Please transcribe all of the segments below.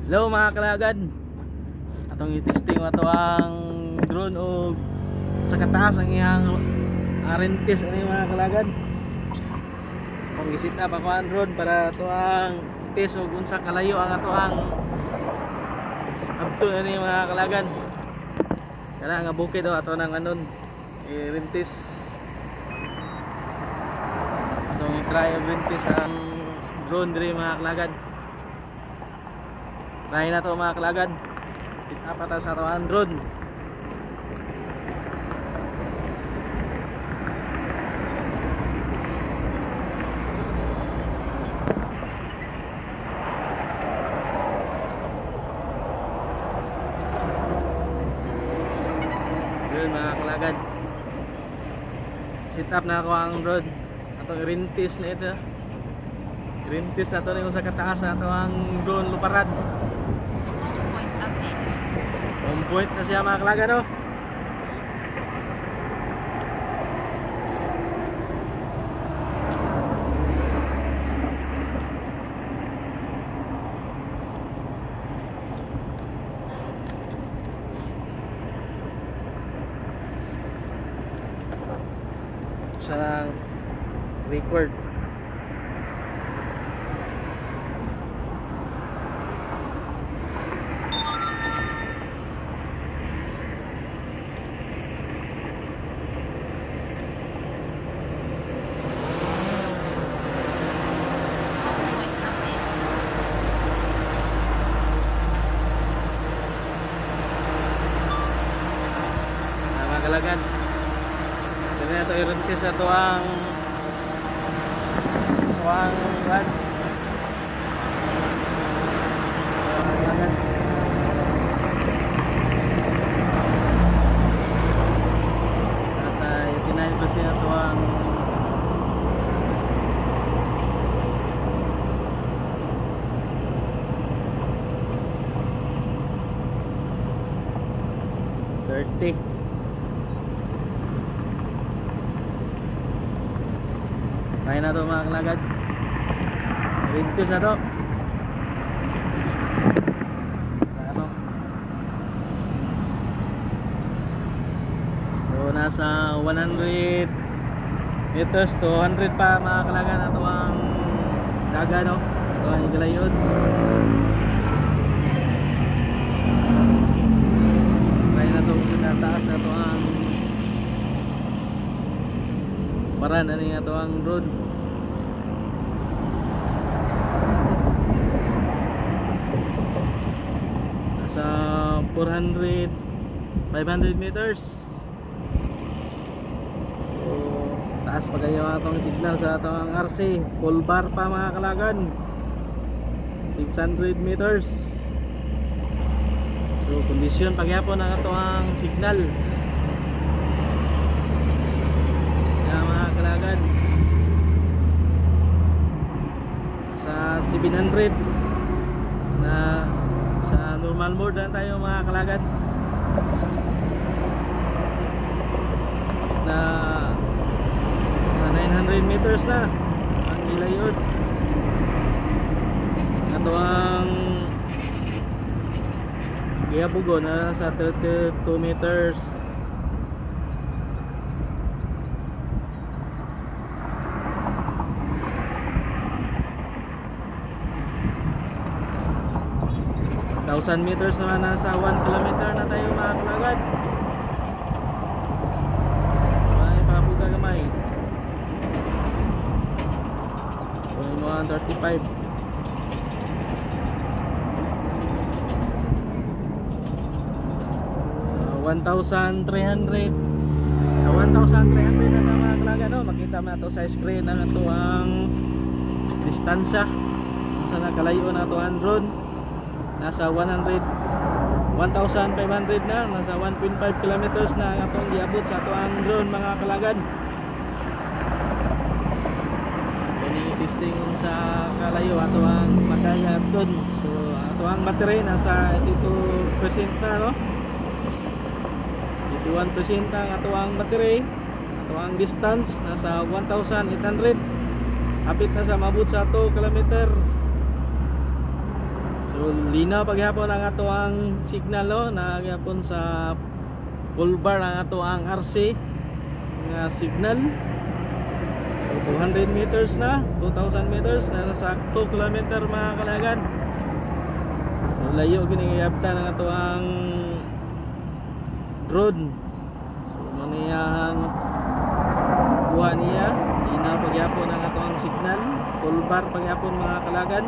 Hello mga kalagan. Atong i-testing ato ang drone og sa kataas ang iyang rentis ani mga kalagan. Kung gi-set up ako ang drone para ato ang test og unsa kalayo ang ato ang abton ani mga kalagan. Kana nga bukid o ato nang anon i-rentis. Atong i-try og rentis ang drone diri mga kalagan. Try na to mga kalagan. Pick up ata sa ato drone. Yun mga kalagan. Sit up na ako ang drone. Atong rintis na ito. Rintis na ito na sa kataas na ito ang drone luparad. On point na siya mga kalagan, no? Siya ng record. Kalagan. Dili na ito i-rentis sa tuang tuang rad. Kalagan. Nasa 89% na tuang 30. Kaya na to mga kalagad. Rintis na to. Ano? So nasa 100 meters to 100 pa mga kalagad na to ang daga, no? Ito ang galayon. Kaya na to sa taas na to ang paran ani nga to ang road. Nasa 400 500 meters. So, taas pa kayo atong signal sa atong RC. Full bar pa mga kalagan. 600 meters. So kondisyon pagyapon ang atong signal. Kaya mga kalagan, sa 700 na sa normal mode na tayo mga kalagan. Na sa 900 meters na ang ilayod. Ato ang gihabugo na sa 32 meters. 1,000 meters naman, nasa 1 kilometer na tayo mga kalagad. May pabuga gamay. 135. So 1,300. Sa 1,300 na mga kalagad, no? Makita mo na ito sa screen ang ito ang distansya sa nakalayo na ito ang drone. Nasa 1,500 na, nasa 1.5 kilometers na ang atong giabot sa ato ang drone mga kalagan. Kani testing sa kalayo ato ang makaya doon. So ato ang battery nasa 82% na, no? 81% ang ato ang battery. Ato ang distance nasa 1,800. Hapit na sa mabot sa 2 kilometer. So So linaw paghapon ang ato ang signal, no, na gyapon sa full bar ang ato ang RC nga signal. So 200 meters na, 2,000 meters na, nasa 2 kilometer, mga kalagan. So, layo gini giyabtan ang ato ang drone. So mo niya ang kuha niya, linaw pagyapon ang ato ang signal, full bar pagyapon, mga kalagan.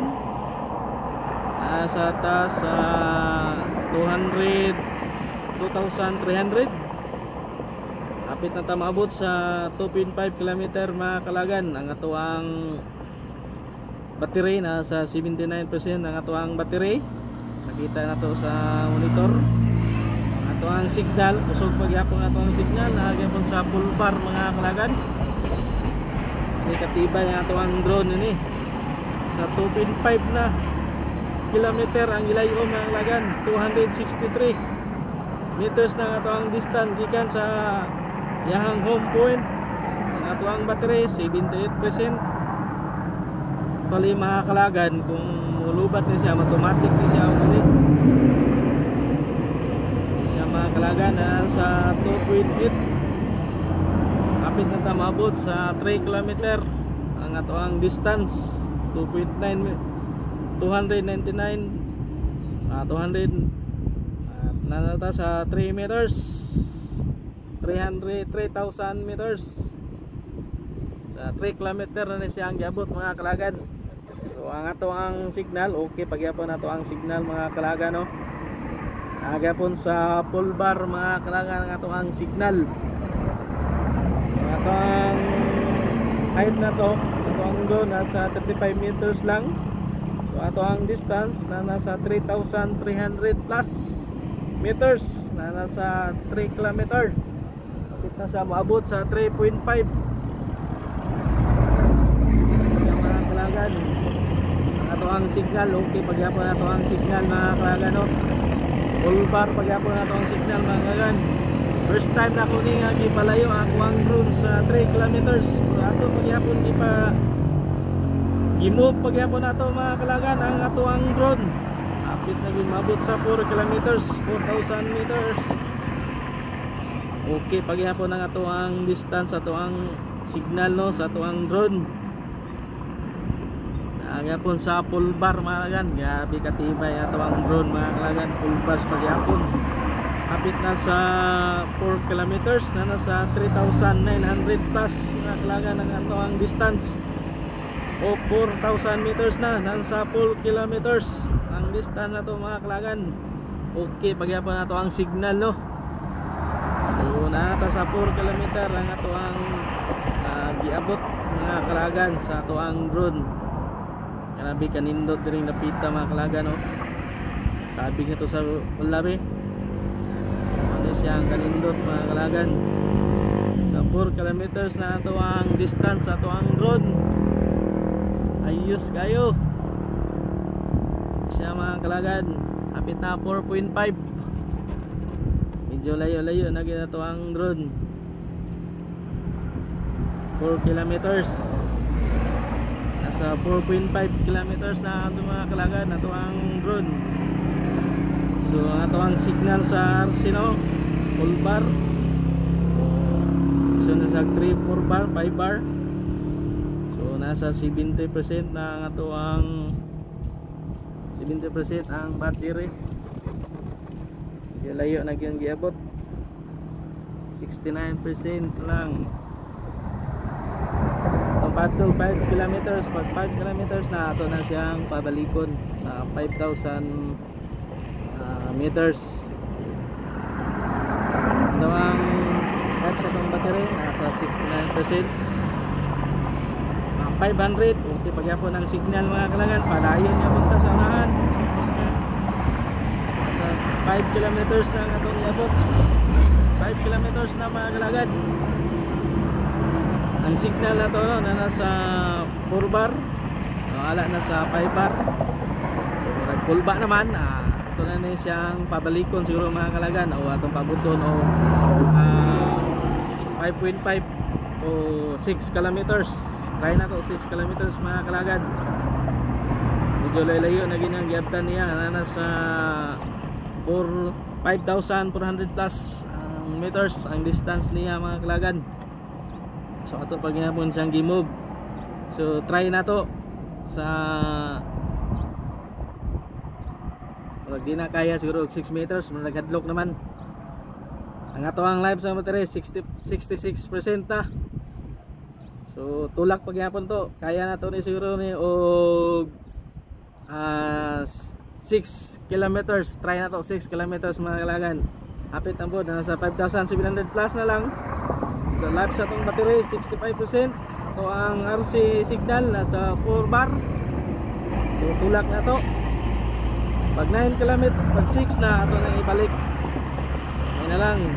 Nasa ta sa 200 2,300, hapit na ta maabot sa 2.5 km, mga kalagan. Ang ato ang battery nasa 79% ang ato ang battery, nakita na to sa monitor. Ang ato ang signal, kusog pagyapon ato ang signal, naa gyapon sa full bar, mga kalagan. Ini katibay ang ato ang drone ini. Sa 2.5 na kilometer ang gilayo, mga kalagan. 263 meters na ang ato ang distance gikan sa yahang home point. Ang ato ang battery, 78%. Actually, mga kalagan, kung mulubat ni siya, automatic ni siya uli siya, mga kalagan. Na sa 2.8, kapit na ta maabot sa 3 kilometer ang ato ang distance. 2.9, 299, 200 nana ta sa 3 meters, 300, 3,000 meters. Sa 3 kilometer na ni siya ang giabot, mga kalagan. So ang ato ang signal, okay pagyapon nato ang signal, mga kalagan, no. Agapon sa full bar, mga kalagan, ang ato ang signal. Ang ato ang height na to sa ato ang do nasa 35 meters lang. So ato ang distance na nasa 3,300 plus meters na nasa 3 kilometer. Kapit na sa maabot sa 3.5 siya, mga kalagan. Ato ang signal, okay pagyapon ato ang signal, mga kalagan, no. Full bar pagyapon ato ang signal, mga kalagan. First time na ko ni nga gipalayo ako ang drone sa 3 kilometers. Pero ato pagyapon gipa gimove pagyapon ato, mga kalagan, ang ato ang drone. Hapit na gimabot sa 4 kilometers, 4,000 meters. Okay pagyapon ang ato ang distance, ato ang signal, no, sa ato ang drone. Nagyapon sa full bar, mga kalagan. Grabe katibay ato ang drone, mga kalagan. Full bars pagyapon. Hapit na sa 4 kilometers na, nasa 3,900 plus, mga kalagan, ang ato ang distance o 4,000 meters na, nasa 4 kilometers ang distance na to, mga kalagan. Okay pagyapon na to ang signal, no. So naata sa 4 kilometer ang ato ang giabot, mga kalagan, sa ato ang drone. Grabe kanindot diring napita, mga kalagan, no. Tabig nito sa ulabi. So ano siya ang kanindot, mga kalagan. Sa 4 kilometers na ato ang distance sa ato ang drone. Ayos kayo siya, mga kalagan. Hapit na 4.5, medyo layo-layo na gina to ang drone. 4 kilometers, nasa 4.5 kilometers na ato, mga kalagan, ato ang drone. So ato ang signal sa RC, no, full bar. So nasa 3, 4 bar, 5 bar. So nasa 70% na ang ato ang 70% ang battery. Medyo layo na gyud giabot. 69% lang. Ang padtong 5 kilometers, pag 5 kilometers na, ato na siyang pabalikon sa 5,000 meters. Ito ang type sa itong battery, nasa 69%. 500, okay pagyapon ang signal, mga kalagan. Padayon niya punta sa unahan. Nasa 5 kilometers na ang atong iabot. 5 kilometers na, mga kalagan. Ang signal na to, no, na nasa 4 bar, no, ala na sa 5 bar. So murag full bar naman, ito na na siyang pabalikon siguro, mga kalagan, o atong pabuton o 5.5 o 6 kilometers. Try na to 6 kilometers, mga kalagan. Medyo layo na ginang giabtan niya, na sa 5,400 plus ang meters ang distance niya mga kalagan. So ato pag ginapon siyang gi-move. So try na to sa pag di na kaya siguro 6 meters, naghadlok naman. Ang ato ang live sa battery 66% na. So tulak pag gyapon to, kaya na to ni siguro ni og 6 kilometers. Try na to 6 kilometers mga kalagan. Hapit ang bod, nasa 5,700 plus na lang. So live sa tong battery 65%. Ito ang RC signal nasa 4 bar. So tulak na to. Pag 9 km, pag 6 na ato nang ibalik. Ayun na lang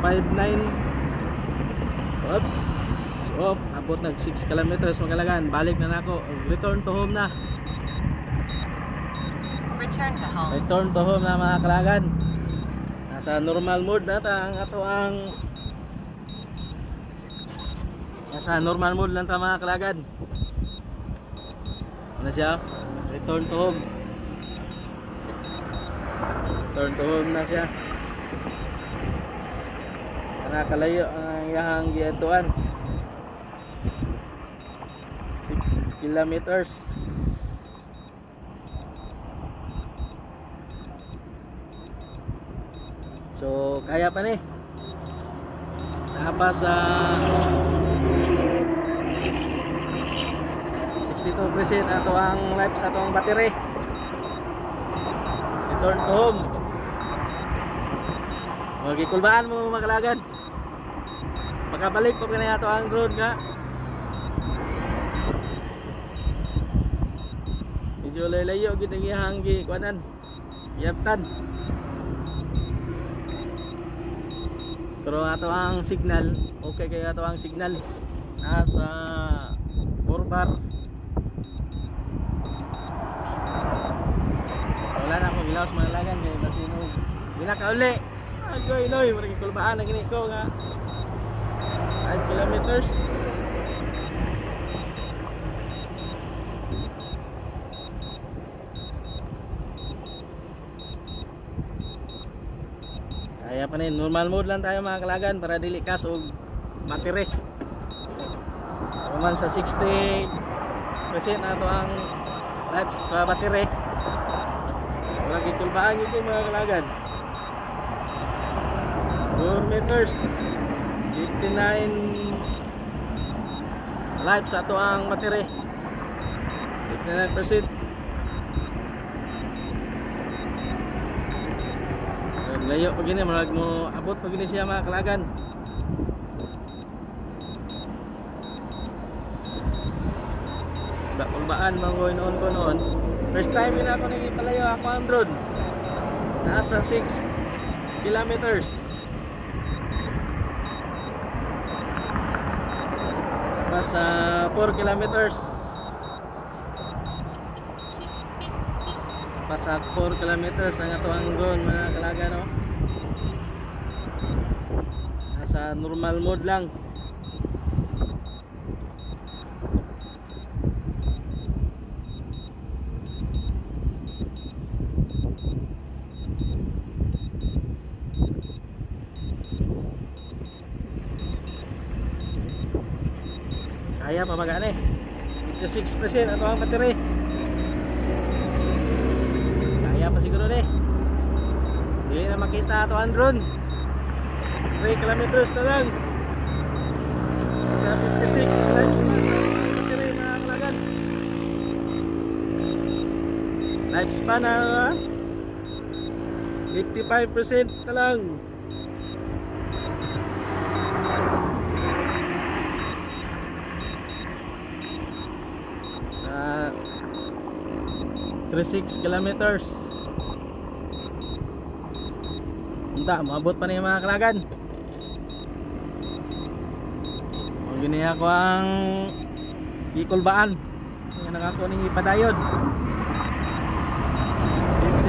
5.9. Oops. Oh, abot nag 6 kilometers mga kalagan. Balik na nako. Return to home na. Return to home. Return to home na mga kalagan. Nasa normal mode na ta ang ato ang nasa normal mode lang ta mga kalagan. Ano siya? Return to home. Return to home na siya. Nakalayo ang iyang giadtuan. 6 kilometers. So kaya pa ni. Nakapas sa 62% ato ang life sa atong battery. Return to home. Magikulbaan mo mga kalagan. Pagkabalik pa kini ato ang drone nga. Medyo layo gid ang iyang gikuanan. Yaptan. Pero ato ang signal, okay kaya ato ang signal. Nasa 4 bar. Wala na akong gilaos mga lagan kay basinog. Ginakauli. Agoy noy, murag kulbaan na gini ko nga 5 kilometers. Kaya pa rin, normal mode lang tayo mga kalagan para dili kas og battery. Human sa 60% na ito ang life sa battery. Wala gikulbaan yun mga kalagan. 4 meters 59 life sa ato ang battery. 59%. Layo pag gini, marag mo abot pag gini siya mga kalagan. Kulbaan mga noon ko noon. First time yun ako nagipalayo ako ang drone. Nasa 6 kilometers. Nasa 4 kilometers. Nasa 4 kilometers ang ato ang drone mga kalaga, no? Nasa normal mode lang. Kaya pa magaan eh. 56% ato ang battery. Kaya pa siguro ni. Hindi na makita ato ang drone. 3 kilometers na lang. Sa 56 lives battery mga kalagan. Lifespan na 55% na lang. Sa 36 kilometers. Unta, maabot pa na yung mga kalagan. O gini ako ang ikulbaan. Yan ang ako ning ipadayon.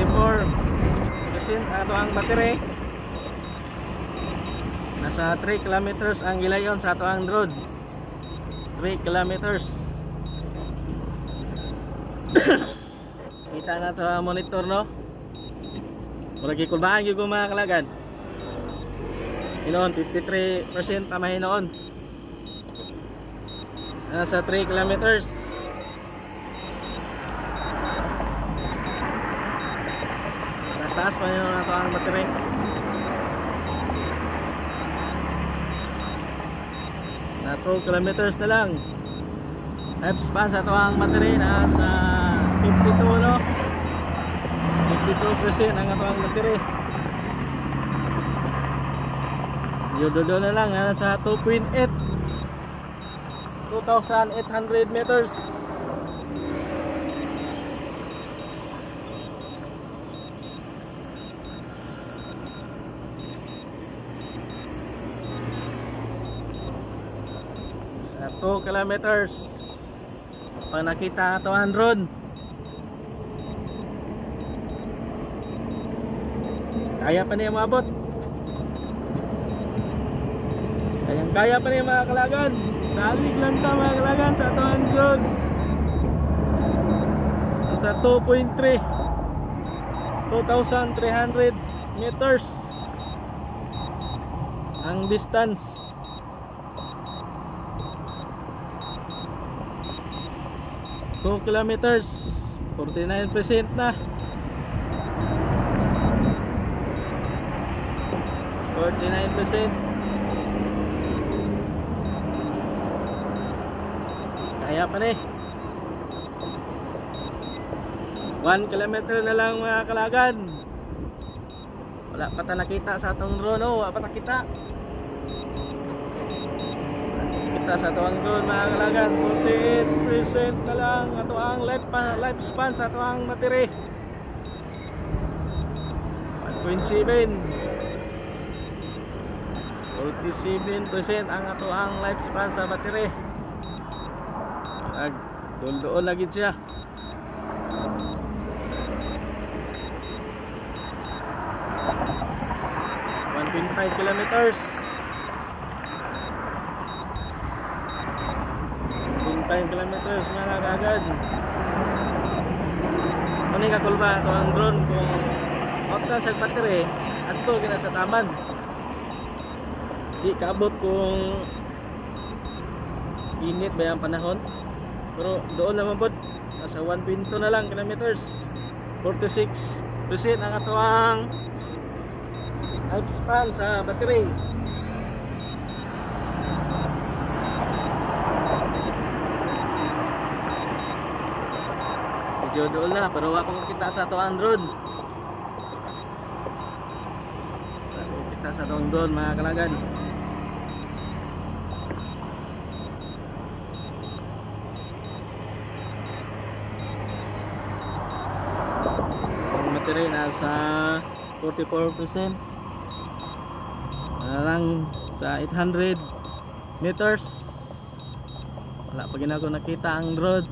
54% ato ang battery. Nasa 3 kilometers ang gilayon sa ato ang drone. 3 kilometers. Makita na sa monitor, no? Murag gikulbaan gyud ko, mga kalagan. Hinoon 53% tama hinoon. Nasa 3 kilometers. Taas-taas pa yun na ito ang battery. Na 2 kilometers na lang. Lifespan sa ito ang battery nasa 52, no? 52% ang ito ang battery. Yododo na lang, nasa 2.8, 2,800 meters. Sa 2 kilometers. Pag nakita ito ang drone, kaya pa niya maabot. Kayang kaya pa niya, mga kalagan. Salig lang ta, mga kalagan, sa ito ang drone. Nasa 2.3, 2,300 meters ang distance. 2 kilometers, 49% na. 49%. Kaya pa ni. 1 kilometer na lang, mga kalagan. Wala pa ta nakita sa atong drone, oh. Wala pa nakita. Kita sa atong drone, mga kalagan. 48% na lang ato ang lifespan sa ato ang battery. 1.7, 47% ang ato ang lifespan sa battery. Nagduldoon lagi siya. 1.5 kilometers. 1.5 kilometers, mga kagad. Ano yung kakulba ito ang drone kung out na siya battery adto gina sa taman. Di kaabot kung init ba yung panahon. Pero doon naman po, nasa 1.2 na lang kilometers. 46% ang atoang lifespan sa battery. Medyo doon na, pero wala pang kita sa atoang drone. Wala kita sa atoang drone, mga kalagan. Battery nasa 44% na lang sa 800 meters. Wala pa ginako nakita ang road.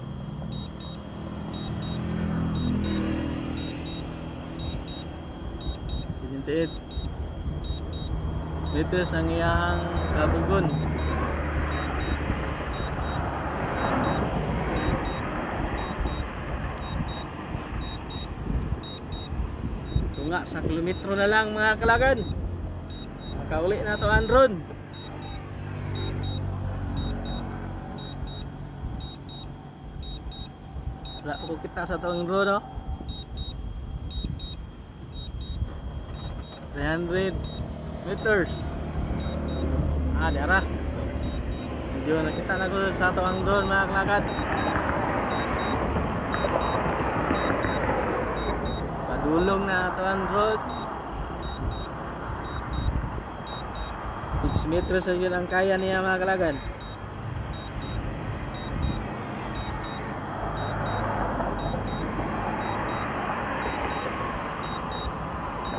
78 meters ang iyang kabugon. Tunga sa kilometro na lang, mga kalagan. Makauli na to ang drone. Wala pa ko kita sa tong drone, no? 300 meters. Ah, diara. Medyo nakita na ko sa tong drone, mga kalagan. Padulong na ito ang road. 6 meters yun ang kaya niya, mga kalagan.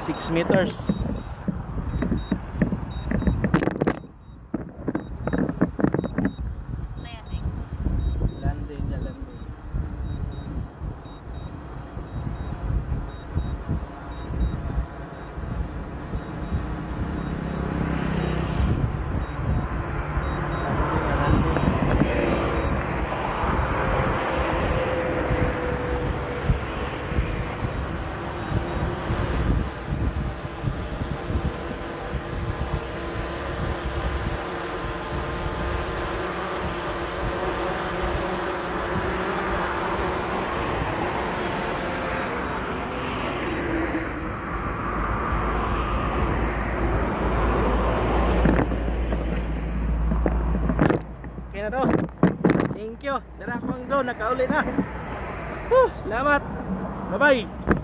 6 meters. Landing. Landing na landing. Landing na landing. Okay na to. Thank you. Dara ko ang drone, nakauli na. Whew, salamat. Bye bye.